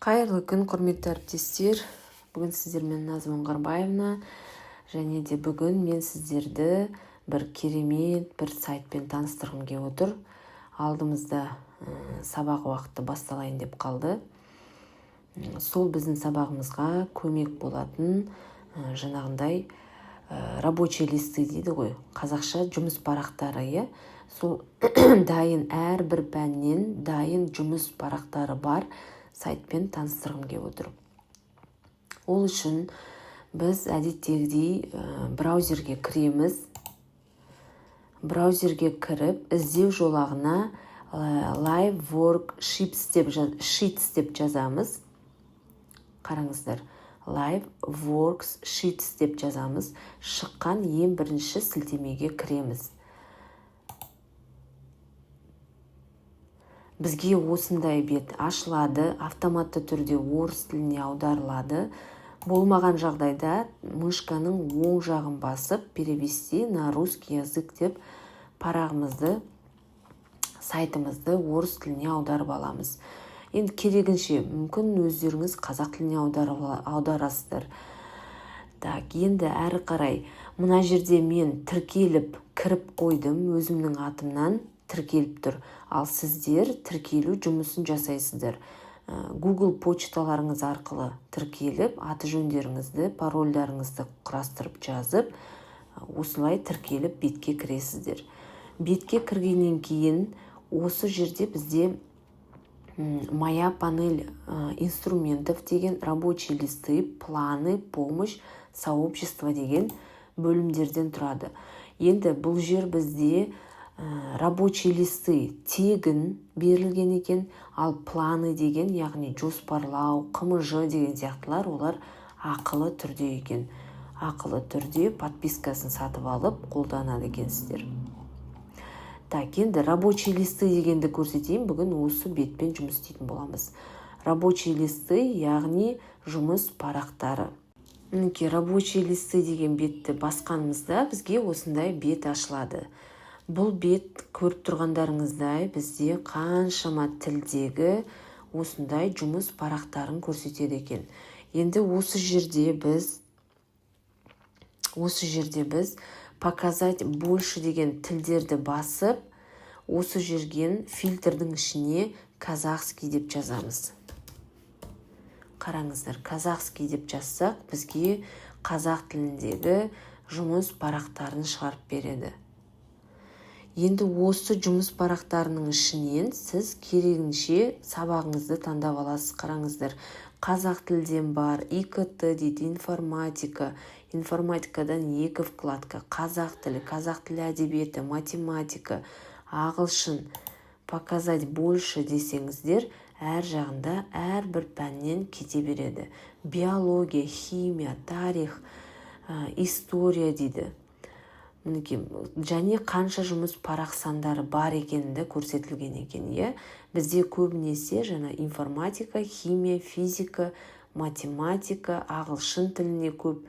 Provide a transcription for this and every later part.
Қайырлы күн, құрметті әріптестер! Бүгін сіздермен Назым Оңғарбаевна, және де бүгін мен сіздерді бір керемет бір сайтпен таныстырғым келіп отыр. Алдымызда сабақ уақыты басталайын деп қалды. Сол біздің сабағымызға көмек болатын жаңағындай рабочий листы дейді ғой, қазақша жұмыс парақтары, иә. Сол дайын, әрбір пәннен дайын жұмыс парақтары бар сайтпен таныстырғым келіп отыр. Ол үшін біз әдеттегідей браузерге кіреміз. Браузерге кіріп, іздеу жолағына Live Worksheets деп, Sheets деп жазамыз. Қараңыздар, Live Worksheets деп жазамыз. Шыққан ең бірінші сілтемеге кіреміз. Бізге осындай бет ашылады, автоматты түрде орыс тіліне аударылады. Болмаған жағдайда мышканың оң жағын басып, «Перевести на русский язык» деп парағымызды, сайтымызды орыс тіліне аударып аламыз. Енді керегінше, мүмкін, өздеріңіз қазақ тіліне аударасыздар. Так, енді әрі қарай мына жерде мен тіркеліп кіріп қойдым, өзімнің атымнан тіркеліп тұр. Ал сіздер тіркелу жұмысын жасайсыздар. Google почталарыңыз арқылы тіркеліп, аты жөндеріңізді, парольдарыңызды құрастырып жазып, осылай тіркеліп бетке кіресіздер. Бетке кіргеннен кейін осы жерде бізде «Моя панель инструментов» деген, «Рабочие листы», «Планы», «Помощь», «Сообщество» деген бөлімдерден тұрады. Енді бұл жер бізде рабочий листы тегін берілген екен, ал планы деген, яғни жоспарлау, ҚМЖ деген сияқтылар, олар ақылы түрде екен. Ақылы түрде подпискасын сатып алып қолданады екенсіздер. Так, енді рабочий листы дегенді көрсетейін. Бүгін осы бетпен жұмыс істейтін боламыз. Рабочий листы, яғни жұмыс парақтары. Мінекей, рабочий листы деген бетті басқанымызда бізге осындай бет ашылады. Бұл бет, көріп тұрғандарыңыздай, бізде қаншама тілдегі осындай жұмыс парақтарын көрсетеді екен. Енді осы жерде біз «Показать больше» деген тілдерді басып, осы жерген фильтрдің ішіне «казахский» деп жазамыз. Қараңыздар, «казахский» деп жазсақ, бізге қазақ тіліндегі жұмыс парақтарын шығарып береді. Енді осы жұмыс парақтарының ішінен сіз керегінше сабағыңызды таңдап аласыз. Қараңыздар, қазақ тілден бар, ИКТ дейді, информатика, информатикадан екі вкладка, қазақ тілі, қазақ тілі әдебиеті, математика, ағылшын. «Показать больше» десеңіздер, әр жағында әрбір пәннен кете береді. Биология, химия, тарих, история дейді. Мінекей, және қанша жұмыс парақ сандары бар екені де көрсетілген екен, иә. Бізде көбінесе жаңа информатика, химия, физика, математика, ағылшын тіліне көп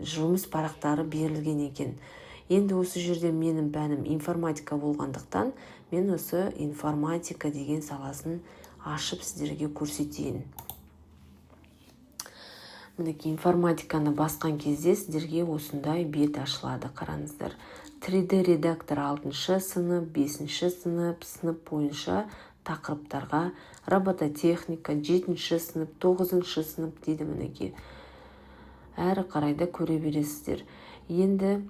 жұмыс парақтары берілген екен. Енді осы жерде менің пәнім информатика болғандықтан, мен осы информатика деген саласын ашып сіздерге көрсетейін. Мінекей, информатиканы басқан кезде сіздерге осындай бет ашылады. Қараңыздар, 3D редактор алтыншы сынып, бесінші сынып, сынып бойынша тақырыптарға, робототехника жетінші сынып, тоғызыншы сынып дейді. Мінекей, әрі қарай да көре бересіздер. Енді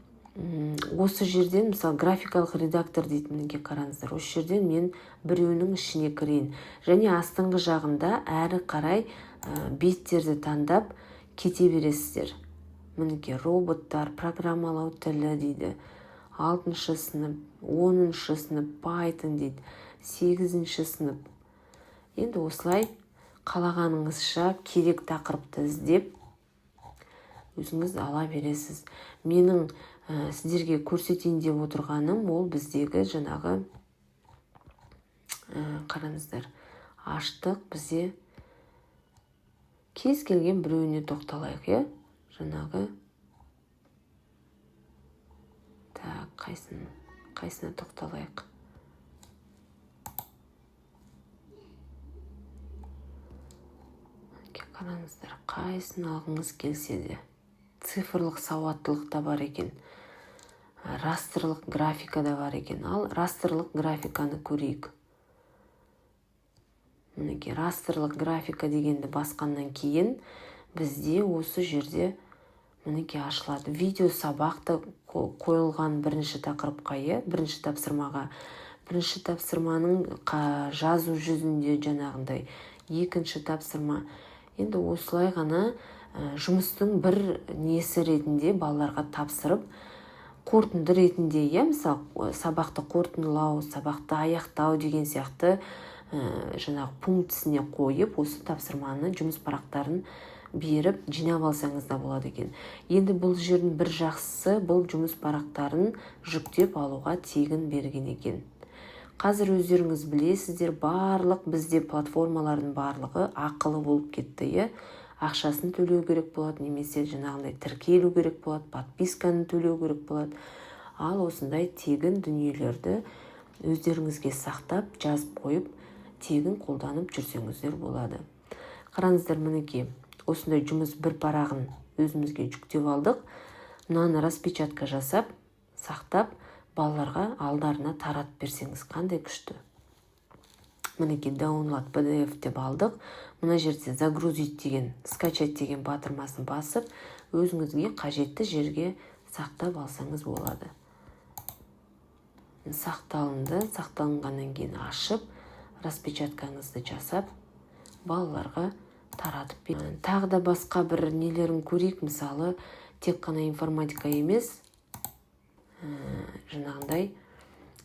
осы жерден, мысалы, графикалық редактор дейді. Мінекей, қараңыздар, осы жерден мен біреуінің ішіне кірейін. Және астыңғы жағында әрі қарай беттерді таңдап кете бересіздер. Мінекей, роботтар, программалау тілі дейді, алтыншы сынып, 10-сынып, Python дейді, сегізінші сынып. Енді осылай қалағаныңызша керек тақырыпты іздеп, өзіңіз ала бересіз. Менің сіздерге көрсетейін деп отырғаным ол біздегі жаңағы қараңыздар, аштық, бізде кез келген біреуіне тоқталайық, иә. Жаңағы, так, қайсына тоқталайық? Қараңыздар, қайсысын алғыңыз келсе де. Цифрлық сауаттылық та бар екен, растрлық графика да бар екен. Ал растрлық графиканы көрейік. Мінекей, растрлық графика дегенді басқаннан кейін бізде осы жерде, мінекей, ашылады. Видео сабақ та қойылған бірінші тақырыпқа, иә, бірінші тапсырмаға. Бірінші тапсырманың жазу жүзінде жаңағындай, екінші тапсырма. Енді осылай ғана жұмыстың бір несі ретінде балаларға тапсырып, қорытынды ретінде, иә, мысалы, сабақты қорытындылау, сабақты аяқтау деген сияқты жаңағы пунктісіне қойып, осы тапсырманы, жұмыс парақтарын беріп, жинап алсаңыз да болады екен. Енді бұл жердің бір жақсысы, бұл жұмыс парақтарын жүктеп алуға тегін берген екен. Қазір өздеріңіз білесіздер, барлық бізде платформалардың барлығы ақылы болып кетті, иә. Ақшасын төлеу керек болады немесе жаңағындай тіркелу керек болады, подписканы төлеу керек болады. Ал осындай тегін дүниелерді өздеріңізге сақтап, жазып қойып, тегін қолданып жүрсеңіздер болады. Қараңыздар, мінекей, осындай жұмыс бір парағын өзімізге жүктеп алдық. Мынаны распечатка жасап, сақтап, балаларға алдарына таратып берсеңіз, қандай күшті. Мінекей, download PDF деп алдық. Мына жерде загрузить деген, скачать деген батырмасын басып, өзіңізге қажетті жерге сақтап алсаңыз болады. Сақталынды. Сақталынғаннан кейін ашып, распечаткаңызды жасап, балаларға таратып. Тағы да басқа бір нелерін көрейік. Мысалы, тек қана информатика емес, жаңағындай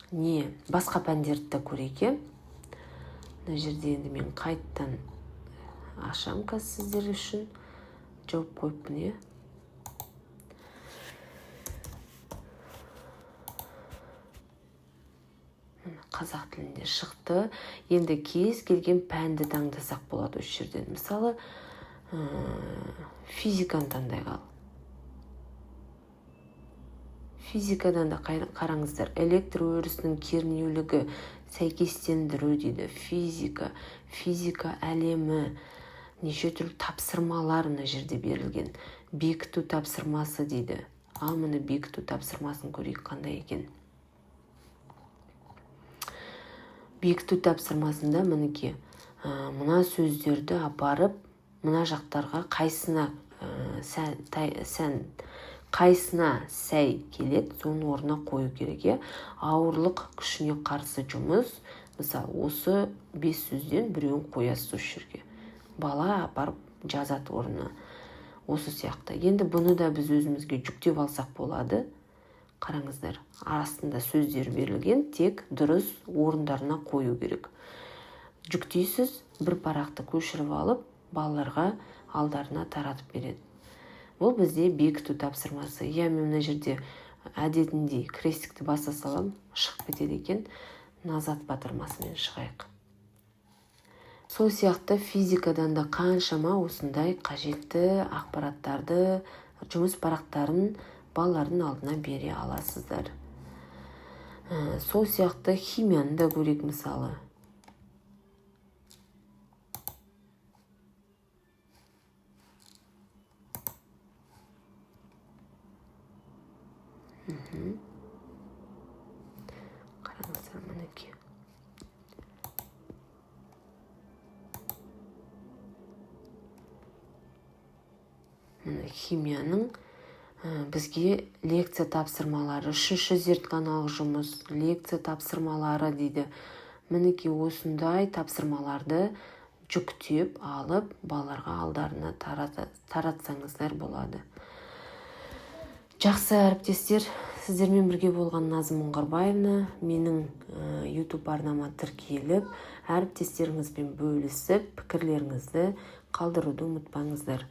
не, басқа пәндерді де көрейік, иә. Мына жерде енді мен қайттан ашамын қазір, сіздер үшін жауып қойыппын, иә. Қазақ тілінде шықты. Енді кез келген пәнді таңдасақ болады осы жерден. Мысалы, физиканы таңдай ал. Физикадан да, қараңыздар, электр өрісінің кернеулігі, сәйкестендіру дейді. Физика, физика әлемі, неше түрлі тапсырмалар мына жерде берілген. Бекіту тапсырмасы дейді. Ал міне, бекіту тапсырмасын көрейік, қандай екен. Бекіту тапсырмасында, мінекей, мына сөздерді апарып, мына жақтарға қайсына сән, қайсына сәй келеді, соның орнына қою керек, иә. Ауырлық күшіне қарсы жұмыс. Мысалы, осы бес сөзден біреуін қоясыз осы жерге, бала апарып жазады орнына. Осы сияқты. Енді бұны да біз өзімізге жүктеп алсақ болады. Қараңыздар, астында сөздер берілген, тек дұрыс орындарына қою керек. Жүктейсіз, бір парақты көшіріп алып, балаларға алдарына таратып береді. Бұл бізде бекіту тапсырмасы, иә. Мен мына жерде әдетіндей крестикті баса салам, шығып кетеді екен. Назад батырмасымен шығайық. Сол сияқты физикадан да қаншама осындай қажетті ақпараттарды, жұмыс парақтарын балалардың алдына бере аласыздар. Сол сияқты химияны да көрейік, мысалы. Қараңыздар, мінекей. Міне, химияның бізге лекция тапсырмалары, үшінші зертханалық жұмыс, лекция тапсырмалары дейді. Мінекей, осындай тапсырмаларды жүктеп алып, балаларға алдарына таратсаңыздар болады. Жақсы, әріптестер, сіздермен бірге болған Назым Оңғарбаевна. Менің YouTube арнама тіркеліп, әріптестеріңізбен бөлісіп, пікірлеріңізді қалдыруды ұмытпаңыздар.